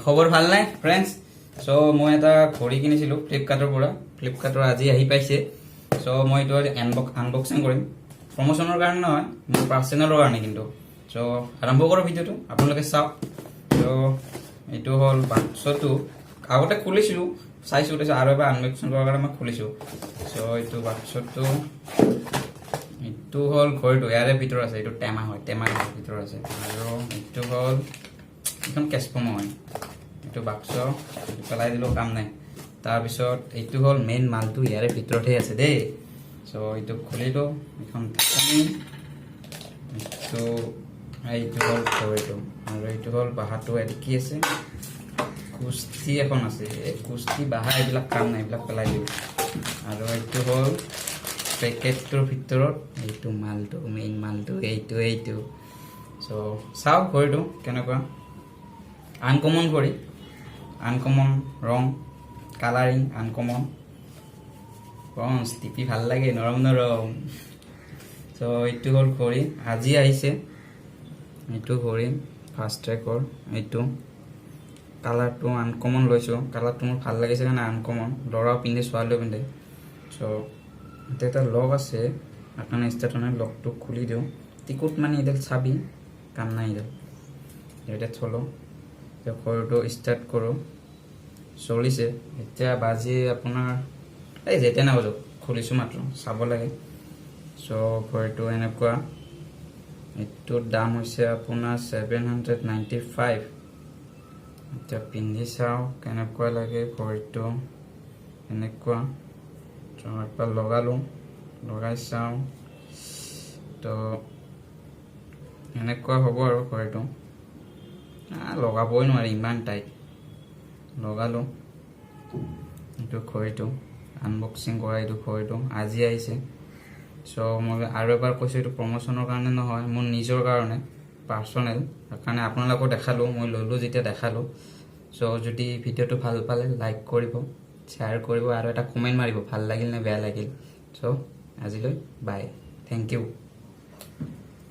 খবৰ ভাল নাই ফ্ৰেণ্ডছ? চ' মই এটা ঘড়ী কিনিছিলোঁ ফ্লিপকাৰ্টৰ পৰা। ফ্লিপকাৰ্টৰ আজি আহি পাইছে। চ' মই এইটো আজি আনবক্সিং কৰিম। প্ৰমোশ্যনৰ কাৰণে নহয়, মোৰ পাৰ্চনেলৰ কাৰণে কিন্তু। চ' আৰম্ভ কৰোঁ ভিডিঅ'টো, আপোনালোকে চাওক। চ' এইটো হ'ল বাক্সটো। আগতে খুলিছিলোঁ, চাইছোঁ, তাৰপিছত আৰু এবাৰ আনবক্সিং কৰাৰ কাৰণে মই খুলিছোঁ। চ' এইটো বাক্সটো, এইটো হ'ল ঘড়ীটো। ইয়াৰে ভিতৰত আছে, এইটো টেমা হয়, টেমাৰ ভিতৰত আছে। আৰু এইটো হ'ল এইখন কেছফৰ্ম হয়। এইটো বাক্স, এইটো পেলাই দিলেও কাম নাই। তাৰপিছত এইটো হ'ল মেইন মালটো, ইয়াৰে ভিতৰতহে আছে দেই। চ' এইটো খুলিলোঁ, এইখন ঢাকনি, এইটো এইটো হ'ল ঘড়ীটো আৰু এইটো হ'ল বাহাটো। ইয়াতে কি আছে? কুস্তি এখন আছে। এই কুস্তি বাহা এইবিলাক কাম নাই, এইবিলাক পেলাই দিওঁ। আৰু এইটো হ'ল পেকেটটোৰ ভিতৰত এইটো মালটো, মেইন মালটো এইটো এইটো। চ' চাওক ঘড়ীটো কেনেকুৱা। আনকমন ঘড়ী, আনকমন ৰং, কালাৰিং আনকমন। বঞ্চ টিপি ভাল লাগে, নৰম নৰম। চ' এইটো হ'ল ঘড়ী, আজি আহিছে এইটো ঘড়ী ফাষ্ট ট্ৰেকৰ। এইটো কালাৰটো আনকমন লৈছোঁ। কালাৰটো মোৰ ভাল লাগিছে কাৰণে আনকমন। ল'ৰাও পিন্ধে, ছোৱালীও পিন্ধে। চ' এতিয়া এটা লক আছে, সেইকাৰণে ষ্টাৰ্ট নাই। লকটো খুলি দিওঁ। টিকুট মানে এইডাল চাবি, কাম নাই এইডাল। এতিয়া থলোঁ। এতিয়া ঘড়ীটো ষ্টাৰ্ট কৰোঁ। চলিছে। এতিয়া বাজি আপোনাৰ এই যেতিয়া নাবাজক, খুলিছোঁ মাত্ৰ, চাব লাগে। চ' ঘড়ীটো এনেকুৱা। এইটোৰ দাম হৈছে আপোনাৰ 795। এতিয়া পিন্ধি চাওঁ কেনেকুৱা লাগে ঘড়ীটো। এনেকুৱা। ত' একবাৰ লগালোঁ, লগাই চাওঁ। তো এনেকুৱা হ'ব আৰু ঘড়ীটো। লগাবই নোৱাৰি, ইমান টাইট। লগালোঁ। এইটো ঘড়ীটো আনবক্সিং কৰা। এইটো ঘড়ীটো আজি আহিছে। চ' মই আৰু এবাৰ কৈছোঁ, এইটো প্ৰমোশ্যনৰ কাৰণে নহয়, মোৰ নিজৰ কাৰণে, পাৰ্চনেল। সেইকাৰণে আপোনালোকো দেখালোঁ, মই ল'লোঁ যেতিয়া দেখালোঁ। চ' যদি ভিডিঅ'টো ভাল পালে লাইক কৰিব, শ্বেয়াৰ কৰিব আৰু এটা কমেণ্ট মাৰিব, ভাল লাগিল নে বেয়া লাগিল। চ' আজিলৈ বাই, thank U.